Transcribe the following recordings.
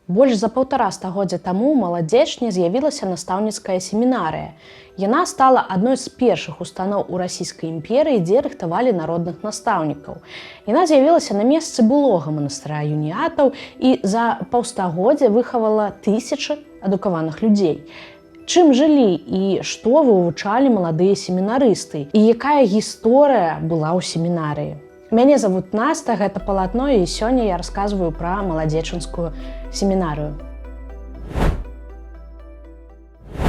Больш за паўтара стагоддзя таму ў Маладзечне з'явілася настаўніцкая семінарыя. Яна стала адной з першых устаноў у Расійскай імперыі, дзе рыхтавалі народных настаўнікаў. Яна з'явілася на месцы былога манастыра юніятаў і за паўстагоддзя выхавала тысячы адукаваных людзей. Чым жылі і што вывучалі маладыя семінарысты і якая гісторыя была ў семінарыі? Мяне зовут Наста, гэта «Палатно», і сёння я расказваю пра маладзечанскую семінарыю.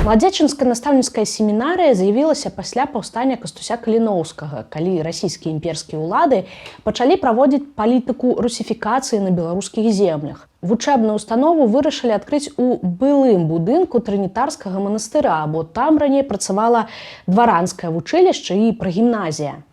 Маладзечанская настаўніцкая семінарыя з'явілася пасля паўстання Кастуся Каліноўскага, калі расійскія імперскія ўлады пачалі праводзіць палітыку русіфікацыі на беларускіх землях. Вучэбную установу вырашылі адкрыць у былым будынку трынітарскага манастыра, бо там раней працавала дваранскае вучылішча і прагімназія.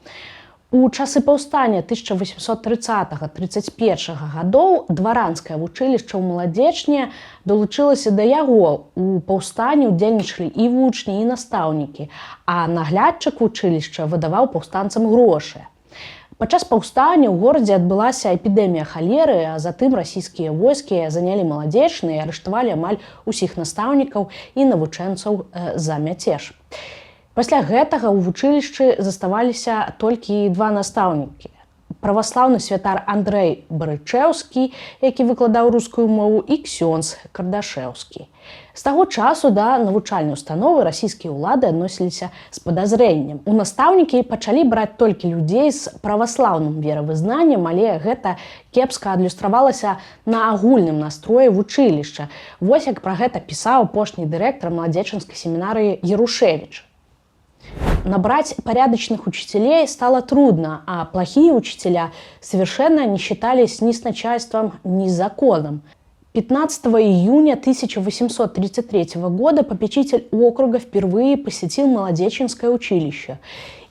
У часы паўстання 1830-31 гадоў дваранскае вучылішча ў Маладзечне далучылася да яго. У паўстанні ўдзельнічалі і вучні, і настаўнікі, а наглядчык вучылішча выдаваў паўстанцам грошы. Падчас паўстання ў горадзе адбылася эпідэмія халеры, а затым расійскія войскі занялі Маладзечна і арыштавалі амаль усіх настаўнікаў і навучэнцаў за мяцеж. Пасля гэтага ў вучылішчы заставаліся толькі два настаўнікі. Праваслаўны святар Андрэй Барычэўскі, які выкладаў рускую мову, і ксёндз Кардашэўскі. З таго часу да навучальнай установы расійскія ўлады адносіліся з падазрэннем. У настаўнікі пачалі браць толькі людзей з праваслаўным веравызнаннем, але гэта кепска адлюстравалася на агульным настроі вучылішча. Вось як пра гэта пісаў апошні дырэктар маладзечанскай семінарыі Ярушевич. Набрать порядочных учителей стало трудно, а плохие учителя совершенно не считались ни с начальством, ни с законом. 15 июня 1833 года попечитель округа впервые посетил Молодеченское училище.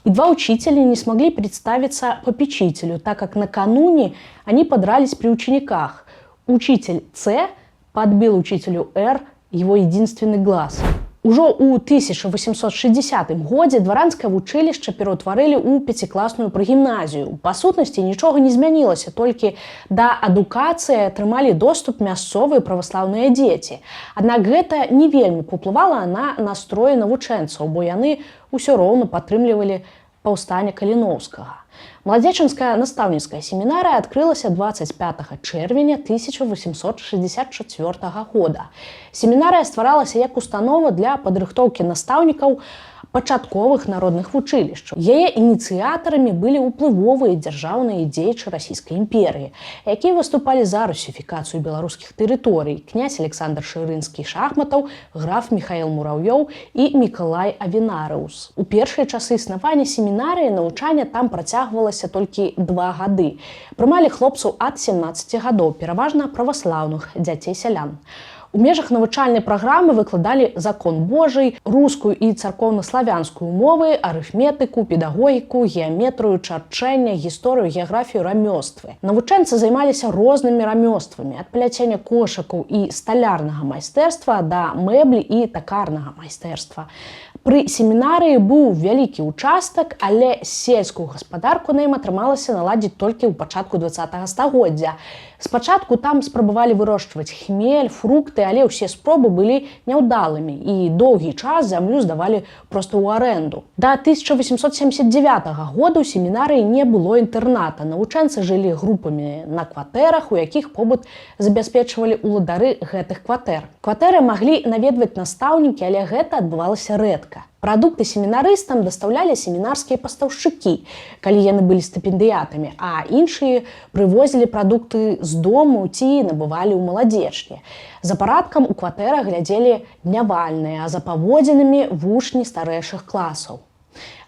И два учителя не смогли представиться попечителю, так как накануне они подрались при учениках. Учитель С подбил учителю Р его единственный глаз. Ужо ў 1860 годзе дваранскае вучылішча пераўтварылі ў пяцікласную прагімназію. Па сутнасці нічога не змянілася, толькі да адукацыі атрымалі доступ мясцовыя праваслаўныя дзеці. Аднак гэта не вельмі паўплывала на настроі навучэнцаў, бо яны ўсё роўна падтрымлівалі паўстання Каліноўскага. Маладзечанская настаўніцкая семінарыя адкрылася 25 чэрвеня 1864 года. Семінарыя стваралася як установа для падрыхтоўкі настаўнікаў пачатковых народных вучылішчаў. Яе ініцыятарамі былі ўплывовыя дзяржаўныя дзеячы Расійскай імперыі, якія выступалі за русіфікацыю беларускіх тэрыторый: князь Александр Шырынскі Шахматаў, граф Михаил Мураўёў і Мікалай Авенарыус. У першыя часы існавання семінарыі навучанне там працягвалася толькі 2 гады. Прымалі хлопцаў ад 17 гадоў, пераважна праваслаўных дзяцей сялян. У межах навучальнай праграмы выкладалі закон Божий, рускую і царкоўнаславянскую мовы, арыфметыку, педагогіку, геаметрыю, чарчэння, гісторыю, геаграфію, рамёствы. Навучэнцы займаліся рознымі рамёствамі: ад пляцення кошыкаў і сталярнага майстэрства да мэблі і такарнага майстэрства. Пры семінарыі быў вялікі ўчастак, але сельскую гаспадарку на ім атрымалася наладзіць толькі ў пачатку 20 стагоддзя. Спачатку там спрабавалі вырошчваць хмель, фрукты, але ўсе спробы былі няўдалымі, і доўгі час зямлю здавалі проста ў арэнду. Да 1879 года ў семінарыі не было інтэрната. Навучэнцы жылі групамі на кватэрах, у якіх побыт забяспечвалі ўладары гэтых кватэр. Кватэры маглі наведваць настаўнікі, але гэта адбывалася рэдка. Прадукты семінарыстам дастаўлялі семінарскія пастаўшчыкі, калі яны былі стыпендыятамі, а іншыя прывозілі прадукты з дому ці набывалі ў Маладзечне. За парадкам у кватэрах глядзелі днявальныя, а за паводзінамі вучні старэйшых класаў.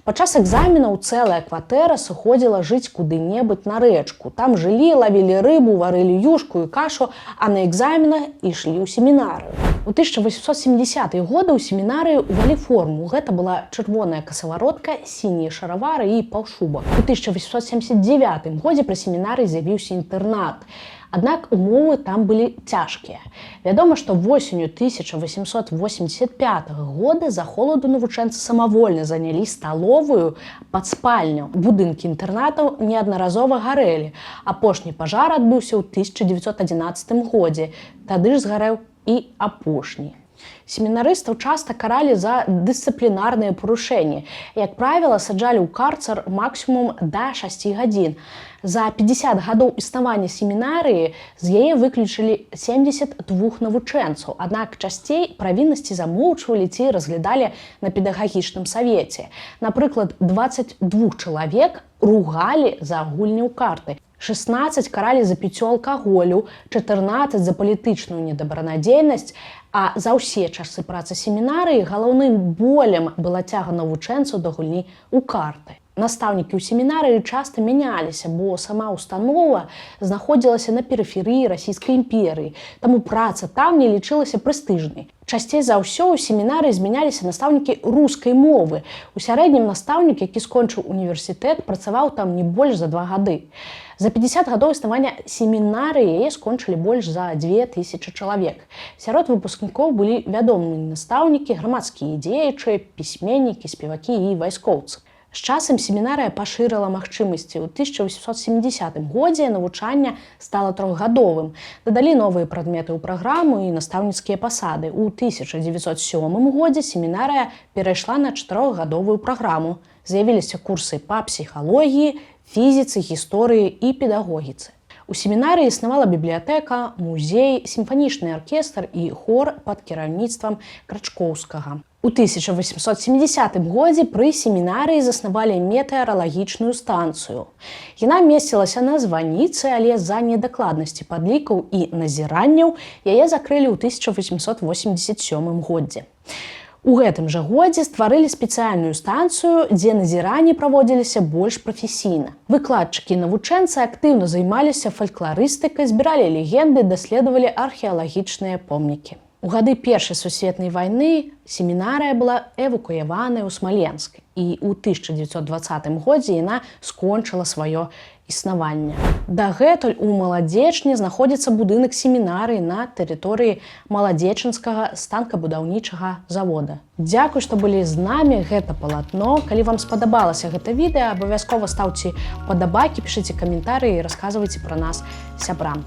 Падчас экзаменаў цэлая кватэра сыходзіла жыць куды-небудзь на рэчку. Там жылі, лавілі рыбу, варылі юшку і кашу, а на экзаменах ішлі ў семінарыю. У 1870-е годы ў семінарыі увялі форму. Гэта была чырвоная касаваротка, сінія шаравары і паўшубак. У 1879 годзе пры семінарыі з'явіўся інтэрнат. Аднак умовы там былі цяжкія. Вядома, што восенню 1885 года за холаду навучэнцы самавольна занялі сталовую пад спальню. Будынкі інтэрнатаў неаднаразова гарэлі. Апошні пажар адбыўся ў 1911 годзе. Тады ж згарэў і апошні. Семінарыстаў часта каралі за дысцыплінарныя парушэнні. Як правіла, саджалі ў карцер максімум да 6 гадзін. За 50 гадоў існавання семінарыі з яе выключылі 72 навучэнцаў. Аднак часцей правіннасці замоўчвалі ці разглядалі на педагагічным савеце. Напрыклад, 22 чалавек ругалі за гульні ў карты. 16 каралі за піццё алкаголю, 14 за палітычную недабранадзейнасць, а за ўсе часы працы семінарыі галоўным болем была цяга навучэнцаў да гульні ў карты. Настаўнікі ў семінарыі часта мяняліся, бо сама установа знаходзілася на перыферыі Расійскай імперыі, таму праца там не лічылася прэстыжнай. Часцей за ўсё ў семінарыі змяняліся настаўнікі рускай мовы. У сярэднім настаўнік, які скончыў універсітэт, працаваў там не больш за 2 гады. За 50 гадоў існавання семінарыі яе скончылі больш за 2000 чалавек. Сярод выпускнікоў былі вядомыя настаўнікі, грамадскія дзеячы, пісьменнікі, спевакі і вайскоўцы. З часам семінарыя пашырыла магчымасці. У 1870 годзе навучанне стала трохгадовым. Дадалі новыя прадметы ў праграму і настаўніцкія пасады. У 1907 годзе семінарыя перайшла на чатырохгадовую праграму. З'явіліся курсы па псіхалогіі, фізіцы, гісторыі і педагогіцы. У семінарыі існавала бібліятэка, музей, сімфанічны аркестр і хор пад кіраўніцтвам Крачкоўскага. У 1870 годзе пры семінарыі заснавалі метэаралагічную станцыю. Яна месцілася на званіцы, але з-за недакладнасці падлікаў і назіранняў яе закрылі ў 1887 годзе. У гэтым жа годзе стварылі спецыяльную станцыю, дзе назіранні праводзіліся больш прафесійна. Выкладчыкі і навучэнцы актыўна займаліся фалькларыстыкай, збіралі легенды, даследавалі археалагічныя помнікі. У гады Першай сусветнай вайны семінарыя была эвакуяваная ў Смаленск, і ў 1920 годзе яна скончыла сваё існаванне. Дагэтуль у Маладзечне знаходзіцца будынак семінарыі на тэрыторыі Маладзечанскага станкабудаўнічага завода. Дзякуй, што былі з намі, гэта Палатно. Калі вам спадабалася гэта відэа, абавязкова стаўце падабайкі, пішыце каментарыі і расказвайце пра нас сябрам.